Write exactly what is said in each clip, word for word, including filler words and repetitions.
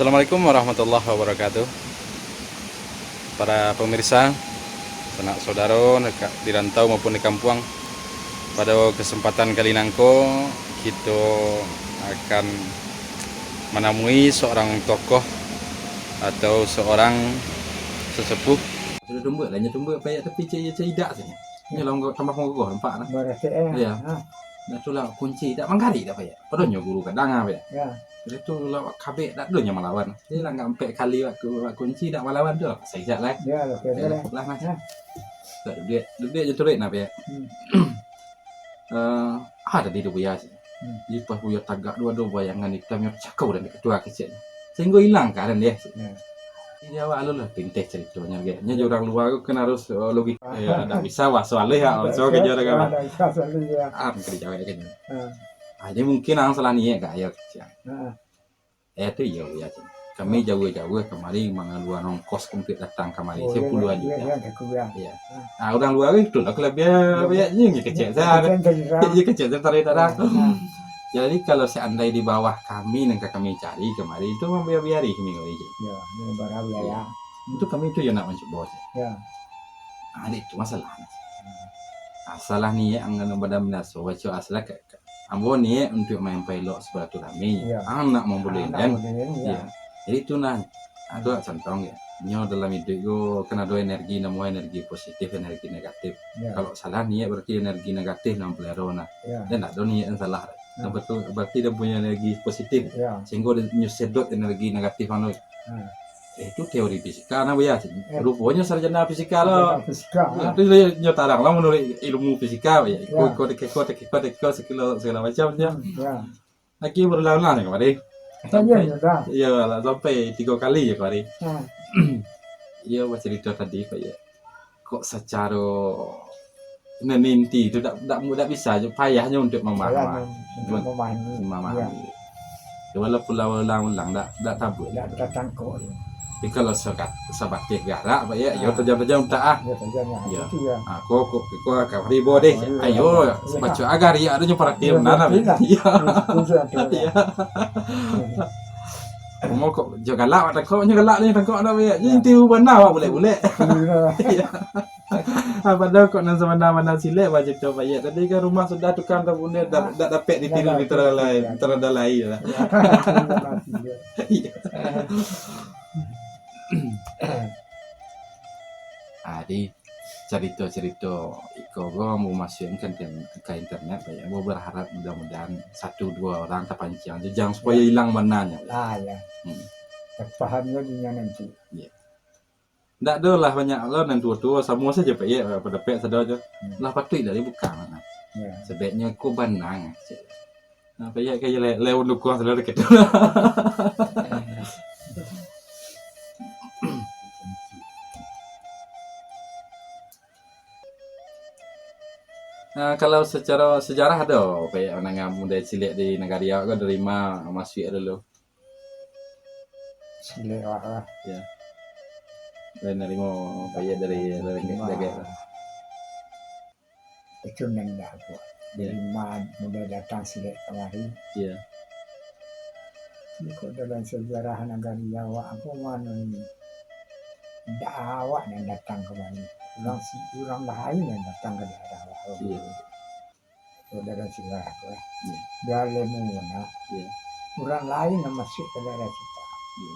Assalamualaikum warahmatullahi wabarakatuh. Para pemirsa, sanak saudaro, deka-, di rantau maupun di kampuang, pada kesempatan kali nangko, kito akan manamui seorang tokoh atau seorang sesepuh. Sudah tumbuak lah, nyo tumbuak payak tapi cai-, cai idak sajo. Nyo lah tambah monggoh, nampak lah. Baratek, eh. Ya. Ha. Nah, tu lah kunci, dak manggarik dak payak. Padonyo guru kadang ah, payak. Ya. Jadi tu lah kabek, dak ado nyo malawan. Jadi lah angkek kali wak ku-, wak kunci dak malawan tu lah, pasai jak lah. Ya, lah, biasa Ya, lah. lah, Mas. Ya. Tak duduak, duduak je turuik nah, payak. Hmm. Eh, ada di Buya sih. Hmm. Jadi pas Buya tagak tu, ado bayangan itam nyo cakau dan diketua kecek. Sehinggo ilang ka den deh. Ya. Jadi awak alun lah pinteh caritonyo, gek. Nyo jo urang lua tu kan harus, eh, logika. Ya, dak bisa bahaso alih, ya, bahaso kerja dengan. Dak bisa bahaso alih, ya. Ah, mungkin dijawab kan. Ha. Ah, jadi mungkin ang salah niat, gak, ya, kecek. Ha. Eh, tu iyo, ya, cik. Kami jauah-jauah kamari mangaluan ongkos untuak datang kamari, Oh, iya, sepuluhan iya, juta. Iya, iya, aku bilang. Iya. Ah. Ah, urang lua tu lah kalabiah, Iya. banyak je, kecek Iya, sajo. kecek sajo. Iya, kecek sajo, tarik darah. Ah, ah. Jadi, kalau seandai di bawah kami nan ka kami cari kamari, itu mambiari kami kamari, cik. Iya, iya, barang Iya. biaya. Itu kami tu yo nak mancubo, cik. Iya. Ah, itu masalah. Hmm. Asalah niat ang badan binaso, baco asalah ka, ka, Ambo niat untuak main pailok silaturahmi. Iya. Ang nak mambuloi Ah, nak den. mambuloi den, iya. Iya. Jadi tu nah, ado contoh ya. Nyo dalam iduik ko kan ado energi, namo energi positif, energi negatif. Iya. Kalau salah niat berarti energi negatif nan peliharo nah. Iya. Dan ado niat yang salah. Iya. Yang betul berarti dia punya energi positif. Iya. Sehingga dia nyo sedot energi negatif anu. Hmm. Eh, itu teori fisika nah, Buya. Eh. Ruponyo sarjana fisika lo. Sarjana fisika, Ya, ah. tu nyo tarang lah menurut ilmu fisika, Buya. Iko, Ya. iko, iko, iko, iko, iko, segala, segala macam je. Hmm, ya. Lagi berulang-ulang ni kamari. Iya, Sampai, iya, dah. iya lah, sampai tiga kali je kamari. Hmm. Iya, bacerita tadi, Pak, ya. Kok sacaro nan inti tu dak, dak, dak bisa je, payahnyo untuk memahami. Payahnyo untuk Cuma memahami. memahami. Iya. Ya, walaupun lah ulang-ulang, dak, dak tabuik. Dak tatangkok. Tapi kalau sakat-, sabateh garak, Pak, ya, yo Ah. tajam-tajam tak ah. Ya, tajam, ya. Ya. Itu ya. Ah, kok, kok, kok, kok ribo deh. Oh, iya. Ayo, Iya. baco agar, ya, ado nyo perhatian Iya, benar, betul lah. Iya. Itu, itu, itu, Iya. Mau kok jo galak, awak tangkok, nyo galak nyo tangkok dah, Pak, ya. Nyo Iya. inti bana, awak bulek-bulek. Iya. Iya. Ah, padahal kok nan sabana-bana silek, baco tu, Pak, ya. Tadi kan rumah sudah tukang dah bunuh, dah, Ah. dah dapek di Dah tiru di dapek, terang lain, iya. terang dah lain lah. Iya. Iya. Ah, di carito-carito iko ko ambo masuakan ka inter-, ka internet, Pak, ya. Ambo berharap mudah-mudahan satu dua orang tapanciang je, jangan supaya Iya. ilang bananyo. Ah, ya. Hmm. Tapahamnyo dunia nanti. Iya. Ndak ado lah banyak lo nan tuo-tuo, samo sajo, Pak, ya, pandapek sado je. Hmm. Lah patuik lah dibuka. Ya. Sabaiknyo ko banang, cek. Nah, Pak, ya, kayak le-, lewat dukuang selalu dekat tu. Nah, kalau secara sejarah ado, Pak, ya, manangah muda cilik di nagari awak ko dari ma masuak dulu? Silek awak lah. Ya. Dari narimo, Pak, ya, dari, dari Terima. dagek lah. Itu nan dah aku. Ya. Dari ma muda datang silek kamari. Ya. Iko dalam sejarah nagari awak, apo mano ini? Ndak awak nan datang kamari. Urang si-, urang lain nan datang ka daerah awak. Iya. Saudara sila lah. Iya. Biar lemu nak. Iya. Urang lain nan masuak ka daerah kita. Iya.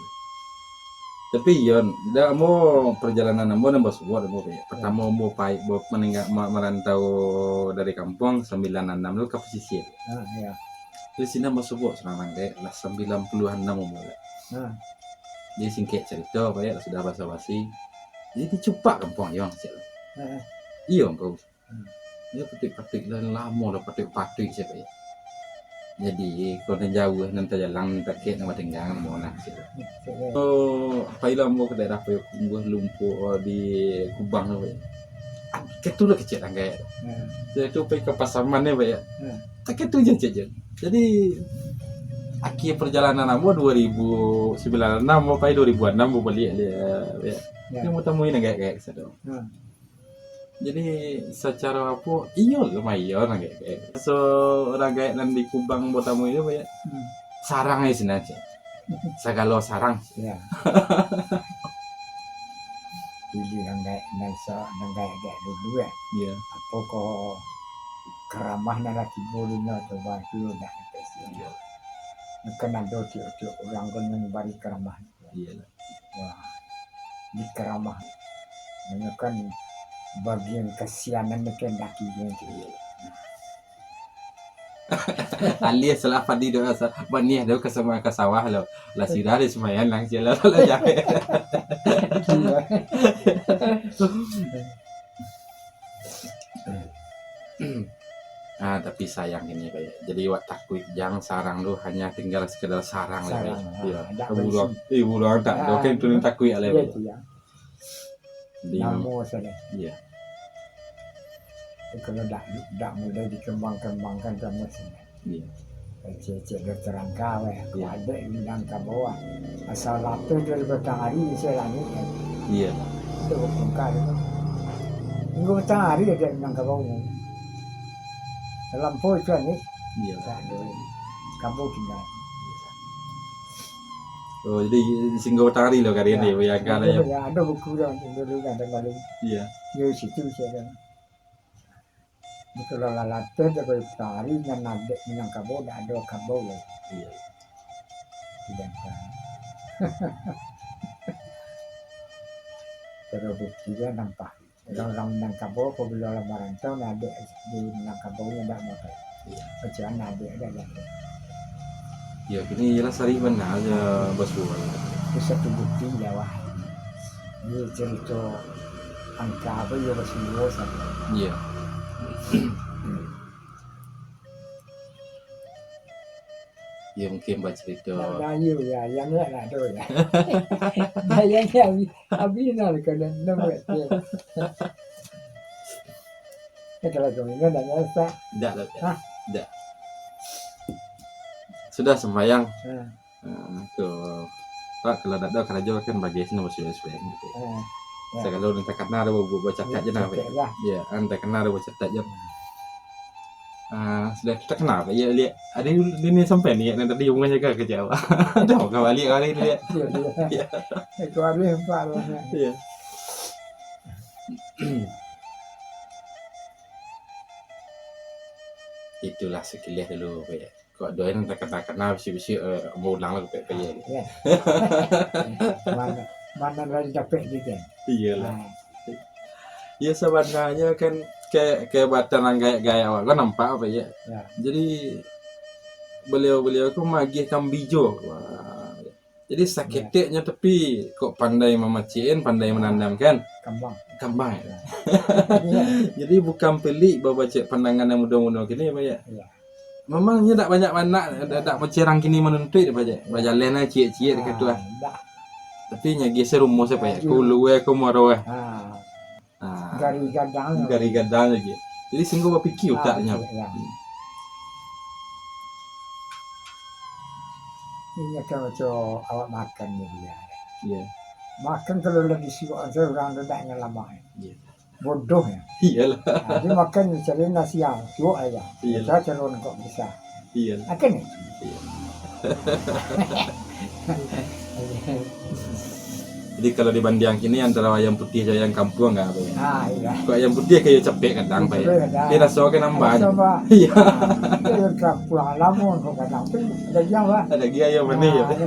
Tapi iyo, dah ambo perjalanan ambo nan basuo ambo, Pak. Iya. Pertamo ambo pai, ambo maningga-, ma-, marantau dari kampuang sambilan anam tu ka pasisia. Ah, iya. Di sinan basuo surang nanggaek lah sambilan puluah anam umur. Ah. Jadi singkek carito, Pak, ya, sudah basa-basi. Jadi dicupak kampuang iyo, cek. Ah. Iyo, kau. Hmm. Iyo, patuik-patuik lah, lamo lah patuik-patuik, cek, Pak, ya. Jadi, kalau nan jauah, nan tajalang, nan takek, nan batenggang, nan monah, cek. Hmm, cek, ya. Oh, pai lah ambo ka daerah Payakumbuah, Lumpur, oh, di Kubang tu, Pak, ya. Ah, ketu lah kecek nanggaek. Hmm. Sudah tu pai ka Pasaman ni, Pak, ya. Hmm. Tak ketu je, cek je. Jadi, akhir perjalanan ambo dua ribu sembilan anam, ambo pai dua ribu anam, ambo baliak, ya, ya. Ya. Yang ambo tamui nanggaek-gaek sado. Hmm. Jadi, sacaro apo, iyo lah, iyo nanggaek-gaek. So, urang gaek nan di Kubang ambo tamui tu, Pak, ya. Hmm. Sarang aja sinan, cek. Sagalo sarang. Ya. Pilih nan gaek, nan sa-, nan gaek-gaek dulu, ya. Ya. Apo ko karamah nan lah tibo limo tu, bah, tu dah. Ya. Kan ado tiok-tiok urang ko nan bari karamah. Iyalah. Wah, di karamah. Inyo kan bagian kasianan tu kan laki dia tu. Iyalah. Alias lah padi doh asa baniah doh ka sama ka sawah lo. Lah sirah di semayan lang sila lah jahe. Ah, tapi sayang ini, Pak, ya. Jadi, wak takuik jang sarang tu hanya tinggal sekedar sarang lah, Pak, ya. Sarang, ah, iya. Ndak buruang, berisi. Eh, buruang tak, ah, kan tu takuik lah, iya, Pak, ya. Itu, ya. Di namo saja. Iya. Kalau dak, dak mulai dikembang-kembangkan, kamu sini. Iya. Cek-cek dokter angka weh. Iya. Adek Minangkabau. Asal lapeh dari batang ari, isi langik, kan. Iya. Itu bukungka itu. Minggu batang ari adek Minangkabau. Dalam po itu, kan, ni. Iya. Tak ada. Kabau tinggal. Oh, jadi singgo batang ari lo kali ini, ya, yang kali ya. Ya, ada buku dah dulu kan, ada malu. Iya. Di situ saya kan. Kalau lah lapeh, dah batang ari, nan adek Minangkabau, dah ada kabau ya. Iya. Tidak kan. Kalau bukti dia nampak. Kalau urang Minangkabau, apabilo lah marantau, nah, adek di Minangkabau nyo dak mau. Iya. Kecuali adek ado, ado. Iya, kini jelas ari bana aja basuo. Itu satu bukti Jawa. Ini cerita angka apa ya basuo saja. Iya. Iya, mungkin bacarito. Ndak bayu ya, yang ndak ado ya. Nah, yang ni habis, habis nah, kalau ndak buat dia. Ya, kalau kau minum, ndak biasa. Ndak, ndak. Hah? Ndak. Sudah sembahyang. Hmm. Ah, tu. Pak, kalau ndak ado karajo kan bagi sini basuo-basuo gitu. Hmm. Ya. Sagalo nan takana ado bu-, bu-, bacakak je nah, Pak. Cakak lah. Ya, nan takana ado bacakak je. Hmm. Ah, sudah takana, Pak, ya, liek. Ado ni, ni sampai ni, yang tadi umah jaga kerja awak. Dah, bukan balik hari ni, liek. Iya, iya. Iya. Itu hari empat lah. Iya. Itulah sekilas dulu, Pak. Kok doain takana-takana, bisi-bisi, eh, mau ulang lah, Pak, Pak, ya. Iya. Mana, mana lagi dapek dia, kan? Iyalah. Ah. Ya, sabananyo kan ke, ke batang nan gaek-gaek awak kan nampak, Pak, ya. Ya. Jadi, baliau-baliau tu magiah kambijo. Wah. Jadi, saketeknyo tapi kok pandai mamacik, pandai manandam, kan? Kambang. Kambang, ya. Ya. Jadi, bukan pelik babacek pandangan yang mudo-mudo kini, Pak, ya. Ya. Memang nyo dak banyak manak, dak, dak macerang kini manuntuik, Pak, ya. Ya. Bajalan aja ciek-ciek ka tu, ah. Ah, dak. Tapi nyo geser rumus, Pak, ya. Laju. Ka ulu, eh, ka muaro, eh. Ah. Ah. Gari gadang. Gari gadang lagi. Jadi, singgo bapikir utaknyo. Ah, betul, ya. Hmm. Inyo kan macam awak makan ni dia. Iya. Makan kalau lagi sibuk, urang tu dak nyo lamak. Iya. Bodoh ya. Iyalah. Nah, dia makan cari nasi yang cukup aja. Iya. Saya calon kok bisa. Iya. Akan ni. Iya. Jadi, kalau dibanding kini antara ayam putih jo ayam kampuang, nggak apa ya? Ah, iya. Kok ayam putih kayak capek kadang, Pak, ya? Capek kadang. Dia raso kan nambah. Raso, Pak. Iya. Ah, itu ayam kampuang, lamun kok kadang tu daging, Pak. Ada lagi ayam manis, ya? Ah, iya.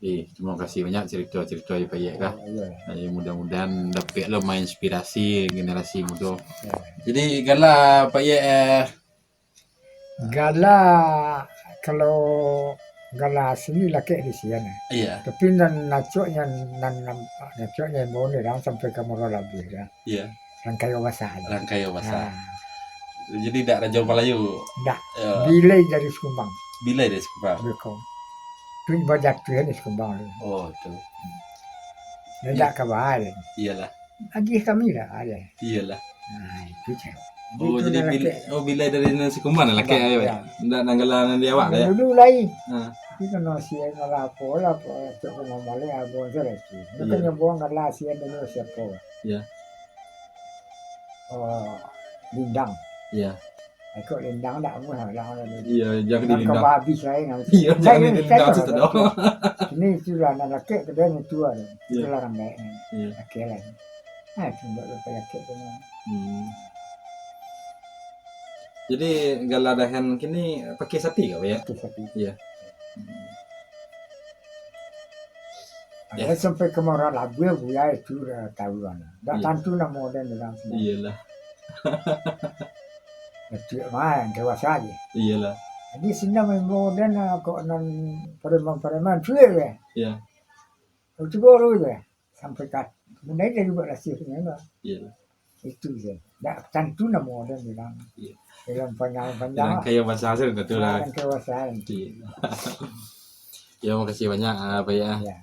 Eh, terima kasih banyak cerita-cerita Pak Yek kah. Oh, iya. Eh, mudah-mudahan dapek lah mainspirasi generasi muda. Iya. Jadi, gala Pak Yek, eh. Gala, kalau gala asli lakek di sian, eh. Iya. Tapi nan nacoknyo, nan nampak nacoknyo, boleh lah sampai ka Muaro Labuah dah. Iya. Rangkayo Basa tu. Rangkayo Basa. Ha. Jadi, dak Rajo Malayu? Dak. Ya. Bilai dari Sikumbang. Bilai dari Sikumbang. Beko. Tu ibo jatuah di Sikumbang tu. Oh, tu. Dia dak ka bahari. Iyalah. Agih kami lah, ada. Iyalah. Nah, itu caro. Oh, jadi bil-, oh, bilai dari nan Sikumbang lah, lakek, ya, ayo, ya. Ndak nan gala nan di awak, ya? Dulu lai. Ha. Tapi kan nasi yang gala apo lah, apo, cok kena balik, abang tu lah tu. Iya. Bukan yang buang gala sian dulu siapa. Iya. Oh, Lindang. Iya. Kok lindang dak amuah lah. Iya, jangan dilindang. Kau habis saya nang. Iya, jangan dilindang situ doh. Ini sudah anak laki kedai itu ada. Iya. Itu larang baik. Iya. Oke lah. Ah, cuma lupa laki tu. Hmm. Jadi gala dahan kini pakai sati kau ya? Itu satu. Iya. Ada sampai ke Muara Labuh, buya itu dah tahu kan. Dak Iya. Tantu namo den orang semua. Iyalah. Itu mah yang dewasa aja. Iyalah. Jadi sini memang den kok nan preman-preman cuy ya. Iya. Itu baru ya. Sampai kat, mulai dari buat rasih ni lah. Iyalah. Itu je. Dak Tantu namo den bilang. Iya. Dalam Dalam panjang-panjang. kaya bahasa asal betul lah. Dalam kewasaan. Iya. Ya, makasih banyak ah, Pak ya. Ya.